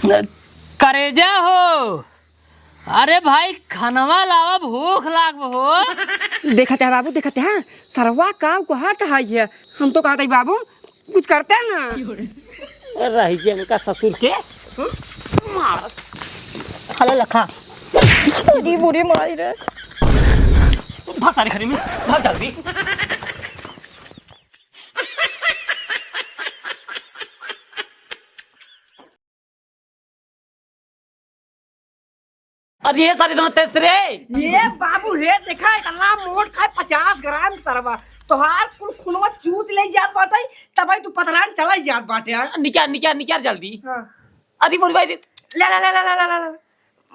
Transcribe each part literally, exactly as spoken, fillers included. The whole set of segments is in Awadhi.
करेजा हो, अरे भाई, खनवा लावा, भूख लाग हो। देखत है बाबू, देखत है, सरवा का कहत है ये? हम तो कहत है बाबू, कुछ करते ना। रह गया इनका ससुर के। हलो लखा। अरे बुरी माई रे। भाग सारे घरे में, भाग जल्दी। अब ये सारी दोनों तेज रे। ये बाबू, हे देखा, इतना मोट खाए, पचास ग्राम सरवा। तोहार कुल खुनवा चूस ले जात बाटे, तबही तू पतरान चला जात बाटे, हाँ? निकार, निकार, निकार जल्दी। हाँ। अरे मोरी भाई, ले, ले, ले।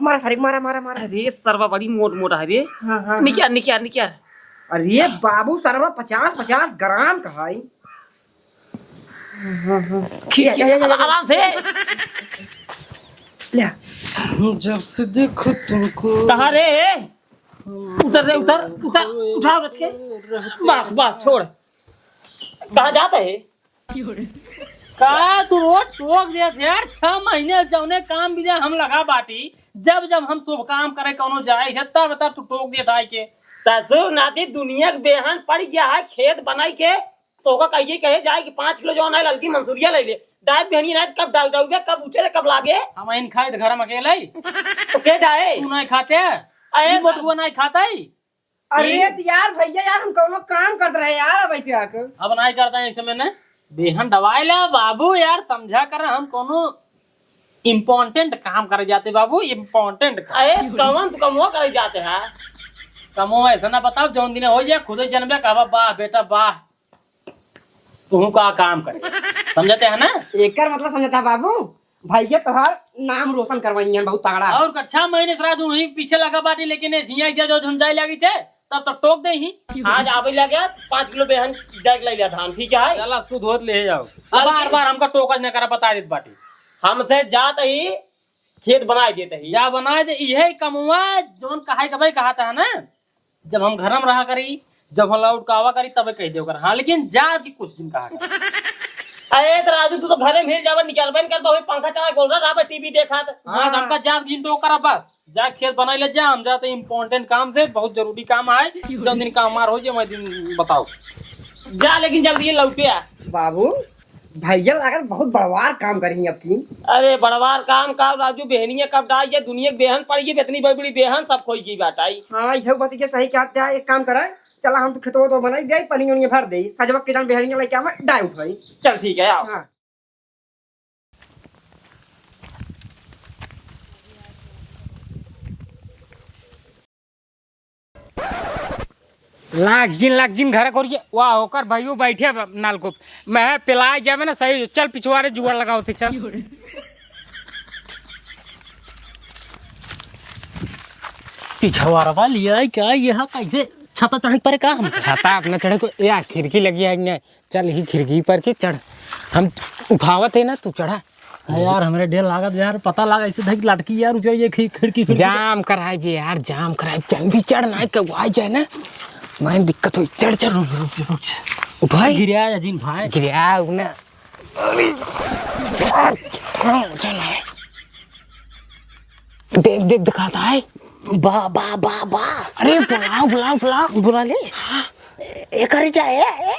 मारा सारी, मारा, मारा, मारा। अरे सरवा बड़ी मोट मोट है रे। हाँ, हाँ, हाँ। निकार, निकार, निकार। अरे बाबू, सरवा पचास, पचास ग्राम का है। खींच, खींच, या, या, या, या। आराम से। ले। जब से देखो तुमको। कहाँ रे? उतर रे, उतर, उतर, उठा रख के। बस, बस, छोड़। कहाँ जाता है? का तू रोज टोक देत है यार? छह महीने से जौने काम बिना हम लगा बाटी, जब जब हम शुभ काम करे कौनो जाए है, तब तब तू टोक देत आए के। ससुर नाती दुनिया के बेहन पड़ गया है, खेत बनाई के तोका कहिए कहे जाए कि पाँच किलो जौन है ललकी मंसूरिया ले ले। डायत बेहनी नायत कब डाल डाउबे, कब उठे रे, कब लागे? हम इन खाए घर में अकेले ही। तो के डाए? तू नहीं खाते? अरे ई मोटुआ नहीं खाता ही। अरे ई तो यार भैया यार, हम कौनो काम करत रहे यार, अब ऐसे आके। अब नहीं करता है ऐसे मैंने। बेहन दवाई ले बाबू यार, समझा कर हम कौनो important काम करे जाते बाबू, important काम। अरे कौन तू कमवा करे जाते है? कमवा ऐसा ना बताओ, जौन दिन हो जाए खुद ही जनबे कहबा, "वाह बेटा वाह, तू का काम करे।" समझते हैं ना? एकर मतलब समझता है बाबू, भैया तोहार नाम रोशन करवाई हैं बहुत तगड़ा। और का, छह महीने से राजू वहीं पीछे लगा बाटी, लेकिन ये झिया जो झुंझाई लगी थे, तब तो टोक दे ही। आज आवे लगे पाँच किलो बेहन जाए के लग धान, ठीक है? चला शुद्ध होत ले जाओ। अब बार बार हमका टोकज न करा, बता देत बाटी। हमसे जात ही खेत बनाए देत ही। जा बनाए दे, इहे कमवा जौन कहाई के भाई कहत है ना, जब हम घर में रहा करी, जब हम लौट के आवा करी, तबे कह दे ओकर। हाँ, लेकिन जा की कुछ दिन कहा कर। अरे तो राजू, तू तो घरे में हिल जावा, निकलबे न करबा, वही पंखा चला के बोल रहा, टीवी देखा था। हाँ, तो हमका जा की तो करा बस, जा खेत बनाई ले जा, हम जाते important काम से, बहुत जरूरी काम है, जौन दिन काम मार हो जाए, मैं दिन बताओ। जा, लेकिन जल्दी ये लौटे आ। बाबू, भैया लागत बहुत बड़वार काम करी अब की। अरे बड़वार काम का राजू, बेहनिया कब डाई, ये दुनिया के बेहन पड़ गई, इतनी बड़ी बड़ी बेहन सब खोई गई बाटाई। हाँ, यह बात के सही कहत है, एक काम करा, चला हम तो खेतवा तो बनाई जाई, पनिया उनिया भर देई, सजवा के जान बेहनिया लेके आवा, डाई उठाई। चल ठीक है, आओ। हाँ। लाग जिन, लाग जिन घर कोरिए। वाह, ओकर भाइयों बैठे बा नालको। मैं पिलाए जावे ना सही। चल पिछवारे जुआर लगाओ थे, चल। पिछवारवा लिया है क्या? यहाँ कैसे छाता चढ़े पड़े का हम? छाता अपना चढ़े को, या खिड़की लगी है, नहीं। चल, ही खिड़की पर के चढ़, हम उठावत है ना, तू चढ़ा। हाँ यार, हमरे ढेर लागत यार, पता लागा ऐसे धक लटकी यार, उजर ये खि-, खिड़की, खिड़की। जाम कराई बे यार, जाम कराई, जल्दी चढ़ ना, के वाई जाए ना, मैं दिक्कत होई, चढ़, चढ़। रुक, रुक, रुक। उठाई। गिरिया या जिन भाई। गिरिया ना। अरे, चल। देख, देख, दिखाता है। बा, बा, बा, बा। अरे, बुलाओ, बुलाओ, बुलाओ। बुला ले। हाँ। ए, ए, कर जा, ए, ए।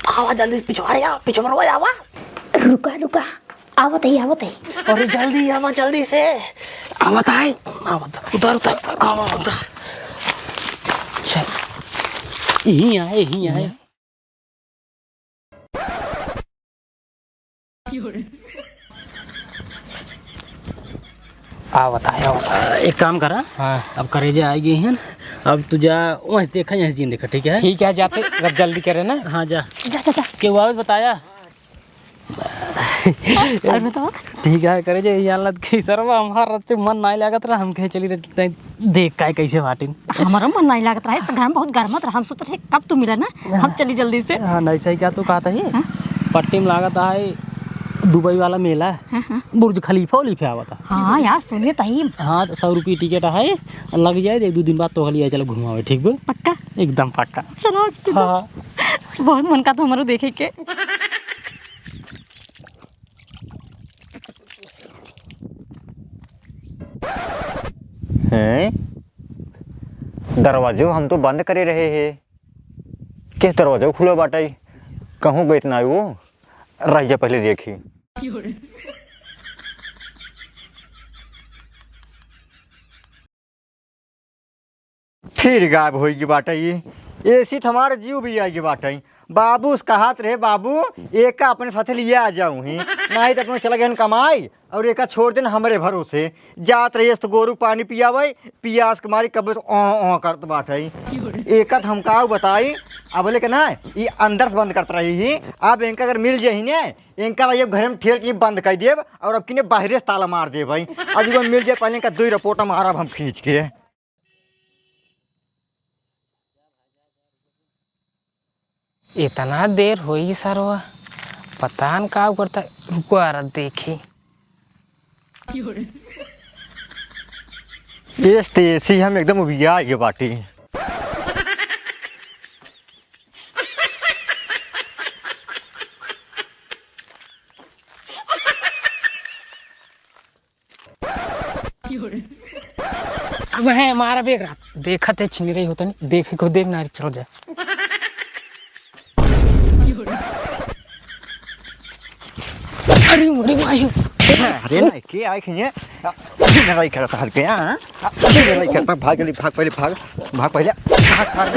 आवा जल्दी, पिछवारे आ, पिछवारे आवा। रुका, रुका। आवत है, आवत है। अरे, जल्दी आवा, जल्दी से। आवत है। आवत। उधर, उधर, उधर। आवा, उधर। चल। यहीं आए, यहीं आए। आ बता, आ बता। एक काम करा। हाँ। अब करेजा आई गई है ना, अब तू जा वहीं से देखा, यहीं से जिन देखा, ठीक है? ठीक है, जाते, अब जल्दी करे ना। हाँ, जा। जा, जा, जा। के वापस बताया। और बताओ। ठीक है, करेजा, ये हालत की सरवा, हमारा रच्चे मन नाई लागत रहा, हम कहे चली रहते देख का कैसे बाटिन। हमारा मन नहीं लागत रहा, तो घर में बहुत गर्मत रहा। हम सोच रहे कब तू मिला ना, हम चली जल्दी से। हाँ, नहीं सही क्या तू कहता ही? हाँ? पट्टी में लागत है दुबई वाला मेला, हाँ, हाँ। बुर्ज खलीफा उलीफा आवता। हाँ यार, सुनिए तही। हाँ, तो सौ रुपये टिकट है, लग जाए, एक दो दिन बाद तो हलिया चलो घुमावे, ठीक बा? पक्का? एकदम पक्का। चलो आज के हाँ। बहुत मन का तो हमारो देखे के। हैं? दरवाजो हम तो बंद करे रहे हैं। किस दरवाजो खुलो बाटइ? कहूँ गइत ना वो। रह जा पहले देखी। फिर गायब होई गई बाटइ। एसी त हमार जीव भी आई गई बाटइ। बाबू से कहत रहे, "बाबू, एका अपने साथे लिया जाऊँ ही, नाहीं त अपने चला गए कमाई और एका छोड़ देन हमरे भरोसे।" जात रही तो गोरू पानी पियावइ, पियास के मारी कब से ओह ओह करत बाटइ। एका त हम का बताई, अब लेके ना, ई अंदर से बंद करत रही ही। अब इनका अगर मिल जाही ने, इनका ला ये घर में ठेल के बंद कर देब और अब किने बाहरे से ताला मार देब भाई। अब इनको मिल जाए पहले इनका दुई रपोटा मारब हम खींच के। इतना देर होई सरवा, पता न का करता। रुको यार, देखी। एस ते एसी हम एकदम उबिया ये बाटी। अब है हमारा बेग रात। देखत है छिंगरे होता नहीं, देखे को देख ना, चल जा। अरे, अरे भाई। अरे ना, के आए खिए? छिंगराई करता हल्के, हाँ? छिंगराई करता, भाग जल्दी, भाग पहले, भाग, भाग पहले, भाग, भाग।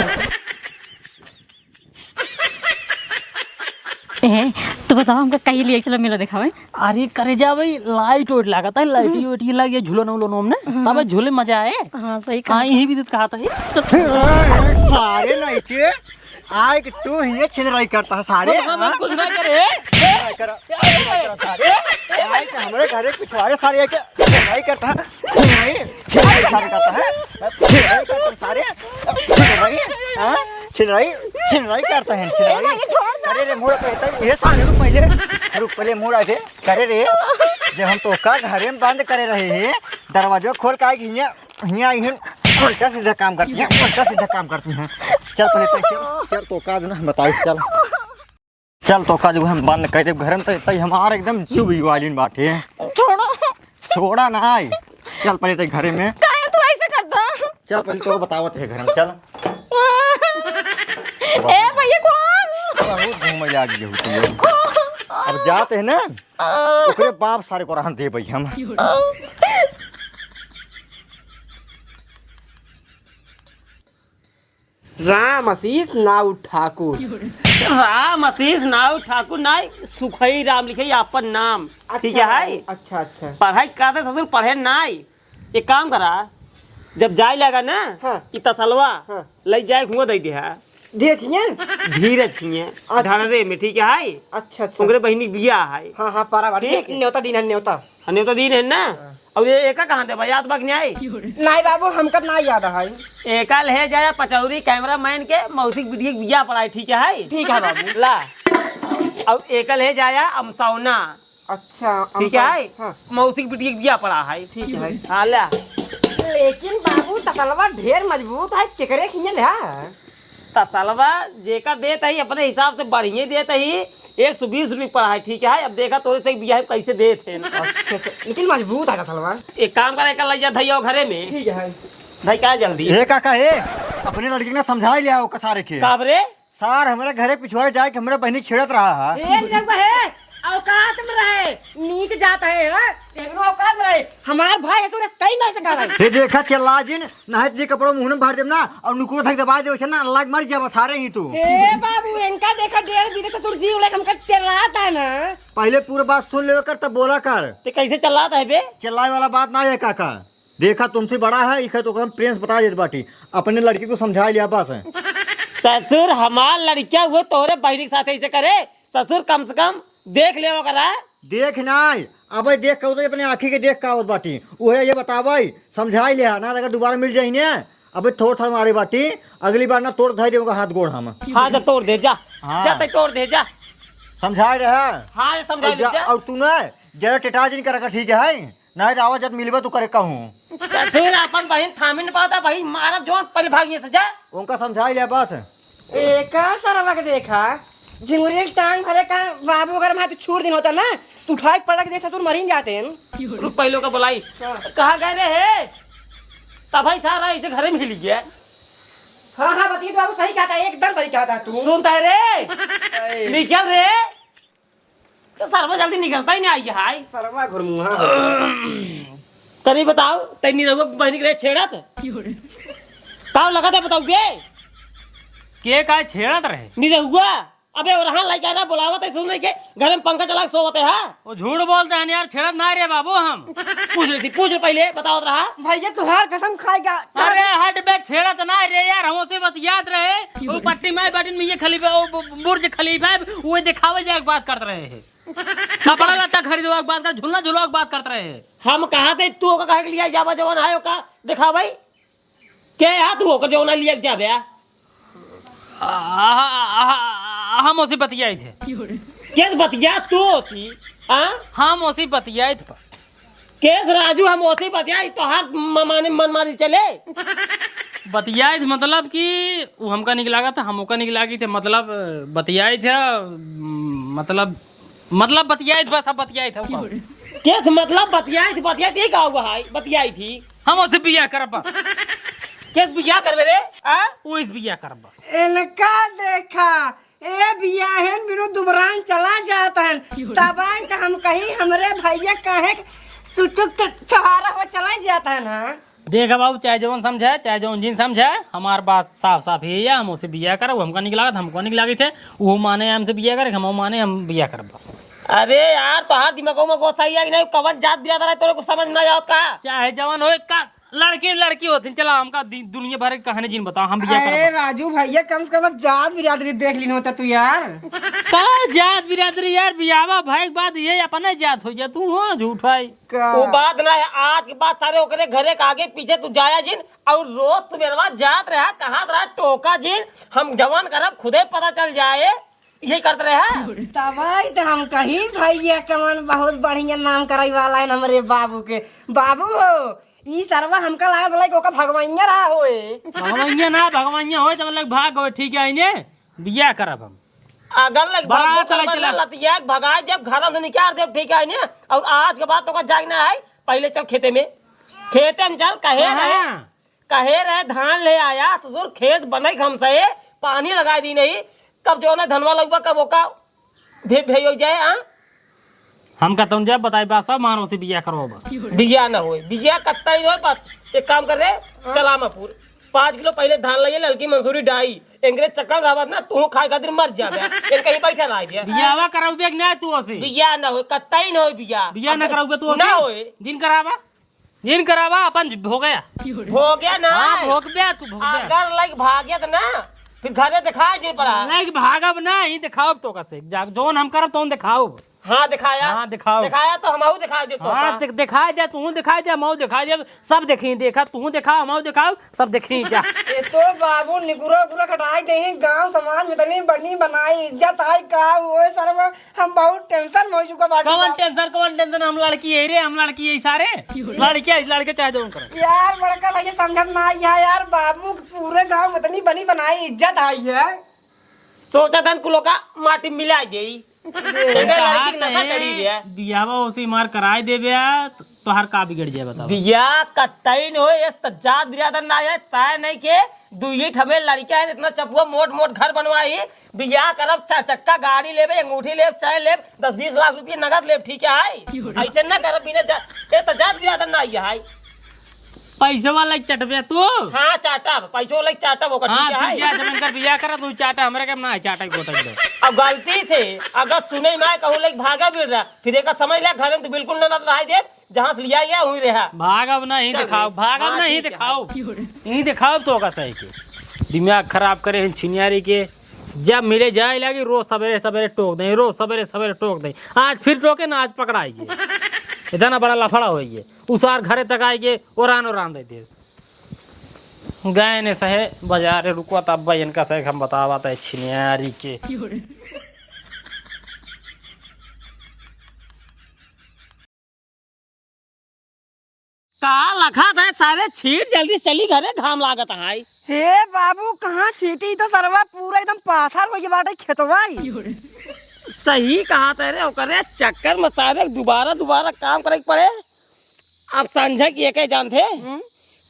ए, तू बतावा, हमका कहीं लिए चलो मेला देखावे। अरे करे जा भाई, लाइट वाइट लागत है, लाइट वाइट लगे, झूलन उलन में, हाँ। तब झूले मजा आए। हाँ, सही कहा। हाँ, यही भी तो कहा था ये। सारे नहीं के, आए कि तू ही छिनराई करता है सारे, हम, हम हाँ? कुछ ना करे। छिनराई कर, छिनराई कर सारे। आए कि हमरे घरे कुछ वाले सारे आए के छिनराई करता है। छिनराई, छिनराई सारे करता है। छिनराई करता है सारे। छिनराई, हाँ? छिनराई, छिनराई करता है, छिनराई। ए, भाई, छोड़ दो। अरे रे, मुड़ा पे, ये सारे रुक पहले। रुक पहले, मुड़ा दे। करे रे, जब हम तोका घरे में बंद करे रहे हैं, दरवाजा खोल के आइ हियाँ, हियाँ, हियाँ उल्टा सीधा काम करती हैं, उल्टा सीधा काम करती हैं। चल पहले तय चल, चल तोका जो ना हम बताई, चल। चल तोका जो हम बंद कर देब घरे में, तय, तय हमार एकदम जीव बिजवालिन बाटे। छोड़ो। छोड़ा ना आई। चल पहले तय घरे में। काहे तू ऐसे करता? चल पहले तो बतावत है घरे में, चल। ए भैया, कौन? बहुत घूमे लाग गई हो तू। अब जात है ना, ओकरे बाप सारे को रहन देबै हम। राम आशीष नाऊ ठाकुर। राम आशीष नाऊ ठाकुर नाई, सुखई राम लिखे आपन नाम। अच्छा, ठीक है? अच्छा, अच्छा। पढ़ाई करते ससुर पढ़े नाई। एक काम करा, जब जाए लगा ना, हाँ। ई तसलवा, हाँ। लई जाए हुआ दे दिहा। दे दिए? धीरज किए, अच्छा। ढालरे में, ठीक है? अच्छा, अच्छा। ओकरे बहिनी के बियाह है। हाँ, हाँ, पारा बाटी। ठीक। न्योता दिन है, न्योता। हाँ, न्योता दिन है ना? हाँ। और ये एका कहाँ दे भाई, याद बाग नहीं आई? नहीं बाबू, हमका ना याद है। एका ले जाया पचौरी कैमरा मैन के मौसी के बिटिया के बियाह पड़ाई, ठीक है? ठीक है बाबू। ला। और एका ले जाया अमसौना। अच्छा, ठीक है? हाँ। मौसी के बिटिया के बियाह पड़ा है। ठीक है। हाँ, ला। लेकिन बाबू, तसलवा ढेर मजबूत है, केकरे खिंजल है? तसलवा जेका देत ही, अपने हिसाब से बढ़िया देत ही, एक सौ बीस रुपये पड़ा है, ठीक है? अब देखा तोरे से बियाह कैसे देत है। अच्छा, अच्छा, लेकिन मजबूत है तसलवा। एक काम करे, कर ले जा धैया घरे में। ठीक है। भाई, का जल्दी? ए काका, ए, अपने लड़की के ना समझाई ले आओ कसारे के। का बरे? सार, हमरे घरे पिछुआरे जाए के हमरे बहिनी छेड़त रहा है। ए, रउआ है, औकात में रहे, नीच जात है, हाँ? एगनो औकात में रहे, हमार भाई है, तू रे, कहीं नहीं सका भाई। हे देखा, चिल्ला जिन, नहीं तो ये कपड़ा मुंह में भर देब ना, और नुकुर धक दबा दे, वैसे ना, अलग मर जाबा सारे ही तू। ए बाबू, इनका देखा, डेढ़ बीघे तो तू जीव लेके हमका चिल्लाता है ना। पहले पूरा बात सुन लेवे कर, तब बोला कर। ते कैसे चिल्लाता है बे? चिल्लाए वाला बात ना है काका, देखा तुमसे बड़ा है, इखे तो हम प्रेम से बता देत बाटी, अपने लड़की को समझा लिया बस। ससुर, हमार लड़किया हुए तोहरे बहिनी के साथ ऐसे करे? ससुर, कम से कम देख ले ओकरा। देख नाई, अबे देख के उतरे अपने आँखी के देख का होत बाटी, उहे ये बतावे, समझाई लिहा, ना अगर दोबारा मिल जाई ने, अबे थोड़ थाड़ मारे बाटी, अगली बार ना तोड़ धाई देऊंगा हाथ गोड़ हम। हाँ, जा तोड़ दे, जा। हाँ। जा, तै तोड़ दे, जा। समझाए रहे। हाँ, ये समझा और ले, जा, जा। और तू ना, जरा टेटा जिन कर रखा, ठीक है? नहीं तो आवाज जब मिलबे तो करे कहूँ। ससुर, अपन बहिन थामिन पाता, बहिन मारब जौन पहले भागिए से जा। उनका समझाई ले बस। एका सरवा के देखा, झिंगुरिया के टांग भरे का बाबू अगर वहाँ पे छोड़ दिन होता ना, तो उठा के पटक दे ससुर मरीन जाते हैं। रुक, पहले का बुलाई। हाँ। कहाँ गए रे हे? तब भाई सारा इसे घरे में हिल गया। हाँ, हाँ, बतिया बाबू सही कहत है, एकदम सही कहत है तू। सुनता है रे? अरे। निकल रे। तो सरवा जल्दी निकलता ही नहीं आई है। सरवा घुरमुहा। तनी बताओ, तनी निरहुआ बहनी के रहे छेड़त? का लगा था बताओ बे? के का छेड़त रहे? निरहुआ। अबे ओरहान लइका ना बोलावत है, सुन के घर में पंखा चला के सोवत है, हाँ? वो झूठ बोलते हैं यार, छेड़त ना रे बाबू हम। पूछ ले थी, पूछ ले पहले, बतावत रहा। भैया तुहार कसम खाएगा। अरे हट बे, छेड़त ना रे यार, हमसे बतियात रहे। वो पट्टी में बटन में ये खलीफा, वो बु-, बुर्ज खलीफा है, वो दिखावे जाए के बात करत रहे हैं। कपड़ा लत्ता खरीदवा के बात कर, झूलना झुलवा के बात करत रहे हैं। हम कहा थे तू ओका कहे के लिए जाबा जवन है ओका दिखा भाई। के हाथ हो के जौना लिया के जाबे? आ, आ, आ, हम ओसे बतियाई थे। केस बतिया तू ओसी? हाँ? हम ओसे बतियाई थे बस। केस राजू हम ओसे बतियाई तो हाथ म-, माने मन मारी चले। बतियाई थे मतलब कि वो हमका निक लागत, हम ओका निक लागी थे, मतलब बतियाई थे, मतलब, मतलब बतियाई थे बस, अब बतियाई थे। केस मतलब बतियाई थे, बतियाई थे, का हुआ है? बतियाई थी। हम ओसे बियाह करब। केस बियाह करबे रे? आ? वो इस बियाह करब। इनका देखा, ए बियाहन बिनु दुबरान चला जात हन। तबाई त हम कहीं हमरे भैया काहे के सुटुक के छुहारा हो चला जात हन, हाँ? देख बाबू, चाहे जौन समझे, चाहे जौन जिन समझे, हमार बात साफ साफ ही है, हम ओसे बियाह करब, हमका निक लागत, हमको निक लागित है, वो माने हमसे बियाह करे, हम माने हम बियाह करब। अरे यार, तोहार दिमागो में गोसा ही है कि नहीं, कवन जात बिरादर है, तोरे कुछ समझ ना आवत का? चाहे जवन होए का, लड़की लड़की होती, चला हमका दि-, दुनिया भर के कहानी जिन बताओ, हम बियाह अरे करब। राजू भैया, कम से कम जात बिरादरी देख लीन होता तू यार। का जात बिरादरी यार, बियाहवा भाई के बाद ये अपने जात हो जा, तू हो झूठ भाई। का? वो बात ना है, आज के बाद सारे ओकरे घरे के आगे पीछे तू जाया जिन, और रोज सुबेरवा जात रहा, कहा रहा टोका जिन, हम जवन करब खुदे पता चल जाए। यही करत रहे हैं। तबही त हम कहीं भैया कवन बहुत बढ़िया नाम करई वाला है हमरे बाबू के। बाबू हो, ई सरवा हमका लागत बोला कि ओका भगवैया रहा होए। भगवैया ना, भगवैया होए त मतलब भाग गए, ठीक है, इने बियाह करब हम। अगर लग बारात बाबू लग करबा चला। ना लतिया के भगाए देब, घर से निकाल देब, ठीक है, इने। और आज के बाद तोका जागना है, पहले चल खेते में, खेते में चल, कहे रहे। कहाँ? कहे रहे धान ले आया, ससुर खेत बनई हमसे, पानी लगाई दी नहीं, कब जौना धनवा लगबा, कब ओका भे-, भेजो जाए, हाँ? हम कहते हैं, जब बताई बात सब, मारो से बिया करवाओ बस। बिया न होए, बिया कत्ता ही होए, बस एक काम कर रे, हाँ। चला मपुर, पाँच किलो पहले धान लाइए, ललकी मंसूरी डाई, एंगरे चक्का गावत ना, तू खाए खातिर मर जाबे, इनका ही बैठा रह गया। बियावा कराउबे कि ना तू ओसे? बिया न होए, कत्ता ही न होए बिया। बिया न कराउबे तू ओसे? ना होए। जिन करावा। जिन करावा अपन भोगया। भोगया ना। हाँ, भोगबे तू, भोगबे। अगर लइक भाग्यत ना, फिर घरे दिखाए जिन पड़ा। लइक भागब ना, ही दिखाओ तो कसे। जा-, जौन हम करब, तौन दिखाओ। हाँ, दिखाया। हाँ, दिखाओ। दिखाया तो हमहू दिखाई दे तो हाँ, का। दि-, दिखाई दे, तू दिखाई दे, हमहू दिखाई दे, सब देखी, देखा, तू दिखा, हमहू दिखाओ, सब देखी जा। ये तो बाबू निगुरो गुरो खटाई देही, गांव समाज में तनी बनी बनाई, इज्जत आई का, ओए सरवा हम बहुत tension में हो चुका बाटी कवन बाप। Tension, कवन tension? हम लड़की है रे, हम लड़की है सारे। लड़के, लड़के चाहे जौन करो। यार, बड़का भैया समझत ना आई है यार, बाबू पूरे गांव में इतनी बनी बनाई इज्जत आई है। सोचा था कुलो का माटी मिला गई। अरे, इनका कहा लड़की के नशा थे, चढ़ी गया। बियाहवा उसी मार कराए देबे, तो, तोहार का बिगड़ जाए बताओ? बियाह कतई न हो, ये तो जात बिरादर ना है, साय नहीं के, दुई ठमे लड़का है, इतना चपुआ मोट मोट घर बनवाई, बियाह करब, चार चक्का गाड़ी लेबे, अंगूठी लेब, चैन लेब, दस बीस लाख रुपये नगद लेब, ठीक है? ऐसे ना करब बिना जा-, ये तो जात बिरादर ना आई है। पैसे वाला एक चटबे तू? हाँ, चाटब, पैसो वाला एक चाटब ओकर, हाँ, ठीक है? तू जा, जब इनकर बियाह करा, तू चाटा, हमरा के ना चाटा, गोटा दे। अब गलती से अगर सुने ना कहूँ, लाइक भागा बिल रहा, फिर एक समझ ले, घर में तो बिल्कुल ना रहा दे, जहाँ से लिया गया, वहीं रहा। भागब ना, यहीं चल दिखाओ, रे। भागब हाँ, ना, यहीं ठीक है। दिखाओ। यहीं दिखाओ तो का सही के। दिमाग खराब करे हैं छिनियारी के। जब मिले जाए लागी, रोज सवेरे सवेरे टोक दें, रोज सवेरे सवेरे टोक दें। आज फिर टोके ना, आज पकड़ाएगी। इतना बड़ा लफड़ा होइए। उसार घरे तक आएगी, ओरान ओरान दे दे। गए ने सहे बाजारे रुको, तब भाई इनका सहे हम बतावा तय छिनियारी के। का लखत है सारे, छीट जल्दी से चली घरे, घाम लागत है। हे बाबू, कहाँ छीटी, तो सरवा पूरा एकदम पाथर हो गया बाटे खेतवा ही। सही कहा थे रे, ओकरे चक्कर में सारे दोबारा दोबारा काम करे के पड़े। अब संझा की एक जान थे हम्म।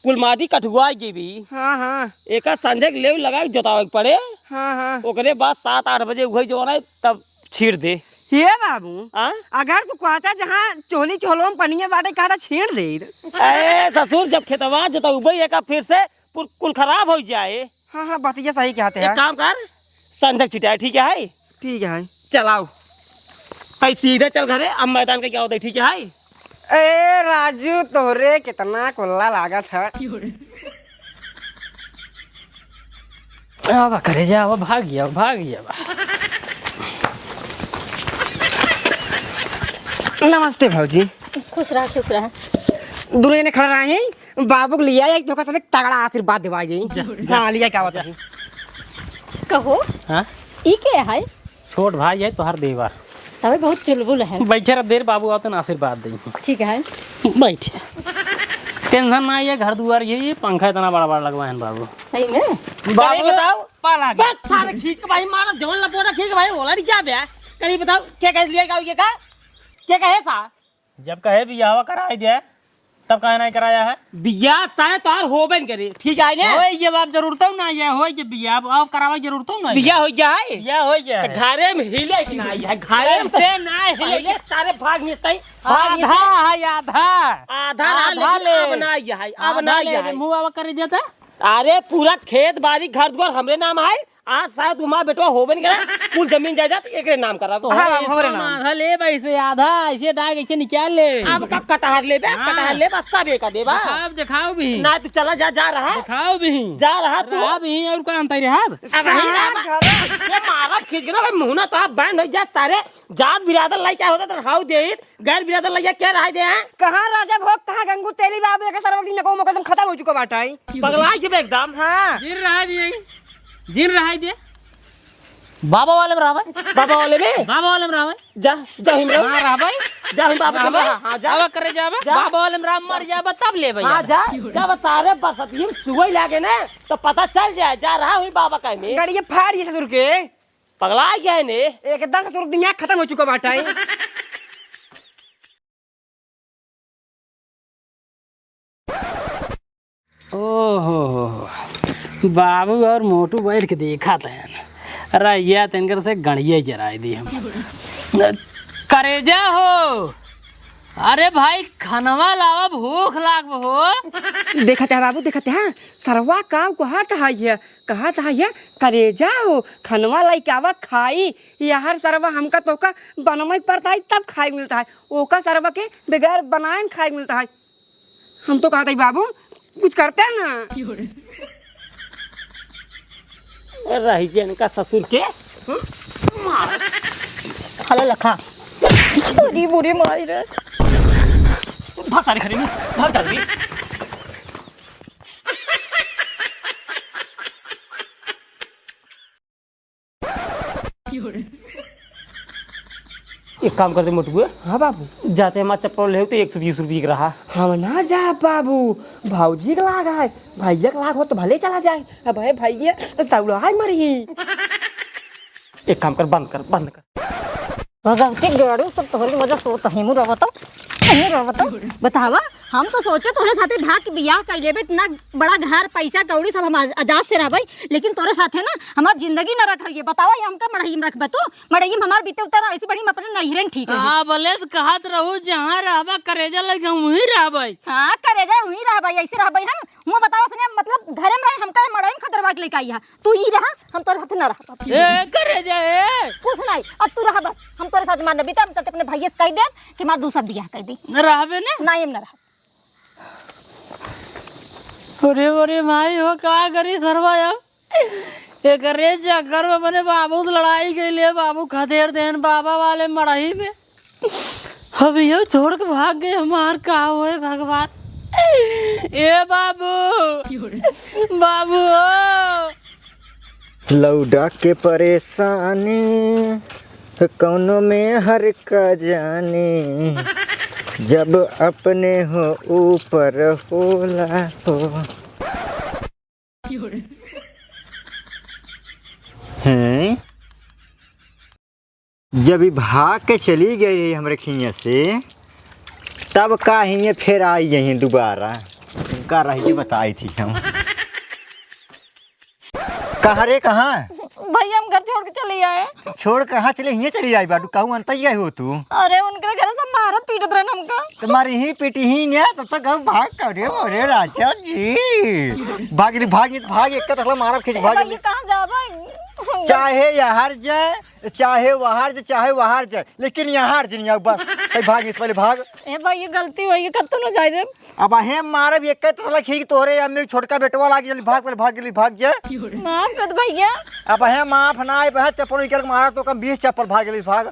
कुल माटी कठुआ के भी। हाँ, हाँ। एका संझक लेव लगा के जोतावे के पड़े। हाँ, हाँ। ओकरे बाद सात आठ बजे उहइ जौन है, तब छीड़ दे। हे बाबू, हाँ? अगर तू कहता जहाँ चोली चोलो में पनिया बाटे, कहता छीड़ दे। ए ससुर, जब खेतवा जोतउबे एका फिर से कुल, कुल खराब होइ जाए। हाँ, हाँ, बतिया सही कहते एक हैं। काम कर, संझक छिटाए, ठीक है? ठीक है। चलाओ। तई सीधे चल घरे, अब मैदान के क्या होता है, ठीक है? ए राजू, तोहरे कितना कुल्ला लागत है। आवा करे जा, आवा, भाग गया, भाग गया बा। नमस्ते भौजी। खुश रहा, खुश रहा। दुनो एने खड़ा रही, बाबू के लिया एक धोखा से तगड़ा आशीर्वाद देवाई जाई। जा, जा। हाँ, लिया क्या होता है? कहो, हाँ? ई के है? छोट भाई है तोहार देवर। अबे बहुत चुलबुल है। बैठे रह, देर बाबू आते ना आशीर्वाद दे। ठीक है। बैठे। टेंशन ना ये घर दुआर ये, ये पंखा इतना बड़ा बड़ा लगवा है बाबू। सही में? बाबू कहीं बताओ। पाला गया। बस सारे खींच के भाई मारो, जवन लपोटा खींच के भाई ओला नहीं जा बे। कहीं बताओ क्या कह लिया, क्या, क्या, क्या कहे सा? जब कहे बियाह कराई दे, तब काहे नहीं कराया है? बियाह सारे तोहार होबे न करे, ठीक है ने? होए, ये बात जरूरत ना है, होए, ये बियाह अब, अब करावे जरूरत ना है। बियाह हो गया है? बियाह हो गया तो है। घरे में हिले कि ना है? घरे में से ना हिले। पहले सारे भाग में सही, भाग में आधा से। है, आधा। आधा ना, आधा लेकिन ले। अब ना है, अब आधा ना ले, है। मुंह आवा कर देता। अरे, पूरा खेत बाड़ी, घर दुआर हमरे नाम है। आज शायद तुम्हारा बेटवा होबे नहीं करा, कुल जमीन जायदाद एकरे नाम करा। तो हाँ, होए, बाबू, हमरे इसका नाम। आधा ले भाई से, आधा ऐसे डाल के ऐसे निकाल ले। अब का कटहर लेबे, हाँ। कटहर लेबे, सब एक देबा। दिखाओ, दिखाओ भी। ना, तू चला जा, जा रहा। दिखाओ भी। जा रहा तू। रहा भी, और का अंतर है अब? अब वही हाँ, रहा। घर। ये मारा खींच के ना भाई, मुंह ना तो आप बैंड हो जा सारे। जात बिरादर लाई क्या होता तो हाउ दे, गैर बिरादर लाई क्या रहा दे हैं? कहाँ राजा भोग, कहाँ गंगू तेली बाबू, एक सरवा की नको मुकदम खत्म हो चुका बाटा है। पगला के बे एकदम। हाँ। जिन रहा दिए, जिन रहा दे। बाबा वाले में रहबे। बाबा वाले में? बाबा वाले में रहबे। जा, जा हिम रहो। हाँ, रहबे। जा हिम बाबा के रहबे। हाँ, हाँ, जा। अब करे जाबे। जा। बाबा वाले में राम मर जाबे, तब लेबे हाँ, यार। जा, जा, बस सारे बरसतिये में चुगई लागे ना, तो पता चल जाए, जा रहा हुई बाबा का में। गाड़ी ये फाड़ ये ससुर के। पगला गया है ने। एकदम ससुर दुनिया खत्म हो चुका बाटा है। ओहो हो हो। बाबू और मोटू बैठ के देखा था। अरे या तिनकर से गणिया जराई दी हम। करेजा हो। अरे भाई, खनवा लावा, भूख लाग हो। देखत है बाबू, देखत है, सरवा का कहत है ये, कहत है ये, करेजा हो, खनवा लइके आवा खाई। यार सरवा, हमका तोका बनवाई पड़ता है तब खाई मिलता है, ओका सरवा के बगैर बनाए खाई मिलता है। हम तो कहत है बाबू, कुछ करते हैं ना। रही जे इनका ससुर के। हम्म? मार। खा ले लखा। अरे बुरी माई रे। भाग सारे घरे में, भाग जल्दी। एक काम कर दे मोटुए। हाँ बाबू। जाते हमार चप्पल ले तो एक सौ बीस रुपये के रहा। हम ना जा बाबू, भौजी के लाग है, भैया के लाग हो तो भले चला जाए। अब है भैया तो तौला है मरही। एक काम कर, बंद कर, बंद कर। भगवती गाड़ू सब तोहरी वजह से होत है, मुँह रहबत, मुँह रहबत। बतावा, हम तो सोचे तोहरे साथे भाग के बियाह कर लेबे, इतना बड़ा घर, पैसा, कौड़ी सब हम आज-, आजाद से रहबे, लेकिन तोरे साथे ना हमार जिंदगी न रख है। बतावा, ये हमका मड़ई में रखबे तू? मड़ई में हमार बीते उतर, ऐसे बड़ी हम अपने नैहरे में ठीक है। हाँ, बोले तो कहत रहू, जहाँ रहबा करेजा लगे वहीं रहबे। हाँ, करेजा वहीं रहबे, ऐसे रहबे हम। मुँह बतावा सने, मतलब घरे में रहे, हमका मड़ई में खतरवा के लेके आई है। तू ही रहा, हम तोरे साथ ना रह पाबे। ए, करे जा, ए। कुछ नहीं, अब तू रहा बस, हम तोरे साथ मार न बीता, हम तो अपने भैया से कह दे कि हमार दूसरा बियाह कर दे। न रहबे ने? नहीं, हम ना रह। अरे, अरे भाई हो, का करी सरवा अब? एकरे चक्कर में अपने बाबू से लड़ाई के लिए बाबू खदेड़ देन बाबा वाले मड़ही में। अब यो छोड़ के भाग गए, हमार का होए भगवान। ए बाबू, बाबू हो। लौड़ा के परेशानी कौनो में हर का जानी, जब अपने हो ऊपर होला हो। हैं? जब ई भाग के चली गई रही हमरे खिया से, तब का हिये फेर आई गई हैं दोबारा। का रही जी बताई थी हम। कहाँ रे, कहाँ? भैया, हम घर छोड़ के चली आए। छोड़ कहाँ चले? हियाँ चली आई बाटू, कहूँ अंतैया हो तू? अरे, उनके घर सब मारत पीटत रहन हमका। तुम्हारी ही पीटी ही ने, तब तक हम भाग करे, अरे राजा जी। भाग ली, भाग ली, भाग, एक तसला मारब खींच, भाग भैया, ली। कहाँ जाबा? चाहे यहाँ जाए, चाहे वहार जे, चाहे वहार जे, लेकिन यहाँ जे नहीं आऊ बस। भाई भाग, इस पहले भाग। ए भाई, ये गलती हुई, ये कत्तो न जाए दे। अब अहे मारब एक तसला खींच तोहरे अम्मी छोटका बेटवा लागी, जल्दी भाग, पहले भाग, जल्दी भाग जे। माफ कर दे भैया। अब अहे माफ ना आए, बहे चप्पल निकाल के मारा तो कम बीस चप्पल भाग, जल्दी भाग।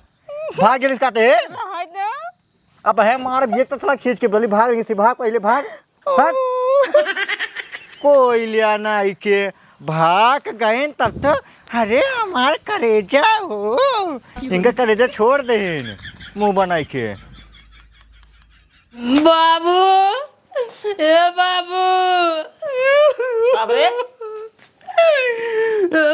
भाग, जल्दी कहते हैं। रहाई दे। अब अहे मारब एक तसला खींच के, जल्दी भाग, जल्दी भाग, पहले भाग। हट। कोई लिया नाई के भाग गइन तब तो, अरे हमार करेजा हो, इनका करेजा छोड़ देन मुंह बनाई के। बाबू, ए बाबू। बाप रे।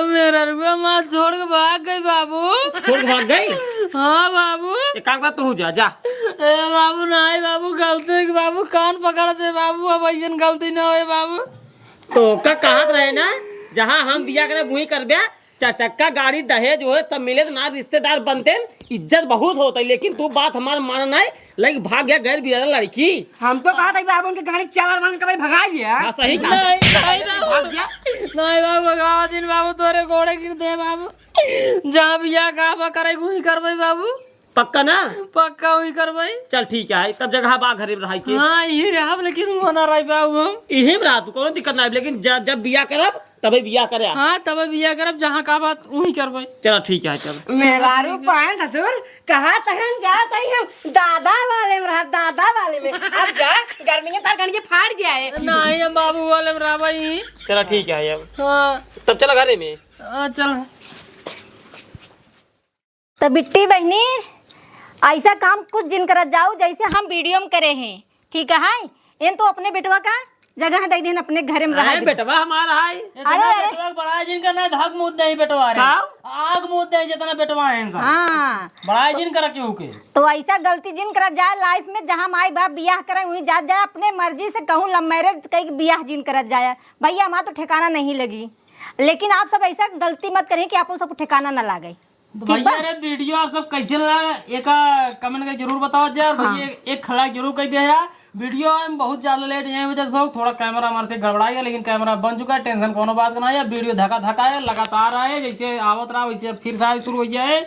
मेहररुआ माँ छोड़ के भाग गई बाबू। छोड़ के भाग गई? हाँ बाबू। एक काम कर, तू जा, जा। ए बाबू, नाई बाबू, गलती के बाबू, कान पकड़ दे बाबू, अब अइसन गलती ना होए बाबू। तो का कहत रहे ना, जहाँ हम बिया करे वहीं करबे, चार चक्का गाड़ी, दहेज, ओहे सब मिले तो ना रिश्तेदार बनते, इज्जत बहुत होता है, लेकिन तू बात हमार माना नहीं, लग भाग गया गैर बियाह लड़की। हम तो कहा था बाबू उनके गाड़ी चावल बन के भाई भगा दिया। हाँ, सही कहा। नहीं, नहीं बाबू। भाग जा। नहीं बाबू, भगावा दिन बाबू, तोरे गोड़े गिर दे बाबू। जहाँ बियाह का बा करे, वही करबे बाबू। पक्का ना? पक्का वही करबे। चल ठीक है, तब जगह बा घरे में रहाई के। हाँ, यही रहब, लेकिन वहाँ ना रह पाऊ हम। यही में रहा तू, कोनो दिक्कत ना है, लेकिन जब, जब बियाह करब, तबे बियाह करे। हाँ, तबे बियाह करब, जहाँ का बात वही करबे। चला ठीक है, चल। मेहरारू पाए ससुर, कहा तहन जात हई हम दादा वाले में रहा, दादा वाले में। अब जा, गर्मी में तार गंडे फाड़ जाए। नहीं, हम बाबू वाले में रहबे ही। चला ठीक है अब। हाँ। तब चला घरे में। हाँ, चल। तो बिट्टी बहिनी, ऐसा काम कुछ जिन करत जाऊ जैसे हम वीडियो में करे हैं, ठीक है? एन तो अपने बेटवा का जगह दे देन, अपने घरे में रहा अरे दे। बेटवा हमारा है। अरे, अरे। बेटवा के बड़ाई जिन करना, ढक मूत दे बेटवा रे। का? आग मूत दे जितना बेटवा है इनका। हाँ। बड़ाई जिन कर केहू के। तो ऐसा गलती जिन करत जाए लाइफ में, जहाँ माई बाप बियाह करे वहीं जात जाए, अपने मर्जी से कहूँ लव मैरिज कई बियाह जिन करत जाए। भैया, हमार तो ठिकाना नहीं लगी, लेकिन आप सब ऐसा गलती मत करें कि आप लोग सबको ठिकाना ना लागे। तो ठीक भैया बा? अरे वीडियो आप सब कैसे लगा, एक कमेंट करके जरूर बताओ जा। और हाँ। भैया एक, एक खड़ा जरूर कर दिया यार, वीडियो में बहुत ज्यादा लेट यही वजह से हो, थोड़ा कैमरा हमारे से गड़बड़ा गया, लेकिन कैमरा बन चुका है, टेंशन कोनो बात का ना है। वीडियो धका धका है, लगातार आए, जैसे आवत रहा वैसे फिर से आए शुरू हो जाए।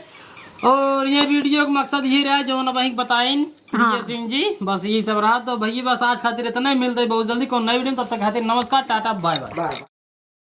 और ये वीडियो का मकसद ये रहा जो ना वहीं बताइन हाँ। डीजे सिंह जी, बस यही सब रहा। तो भैया बस आज खातिर इतना ही, मिलते हैं बहुत जल्दी कौन नई वीडियो में, तब तक खातिर नमस्कार, टाटा, बाय बाय।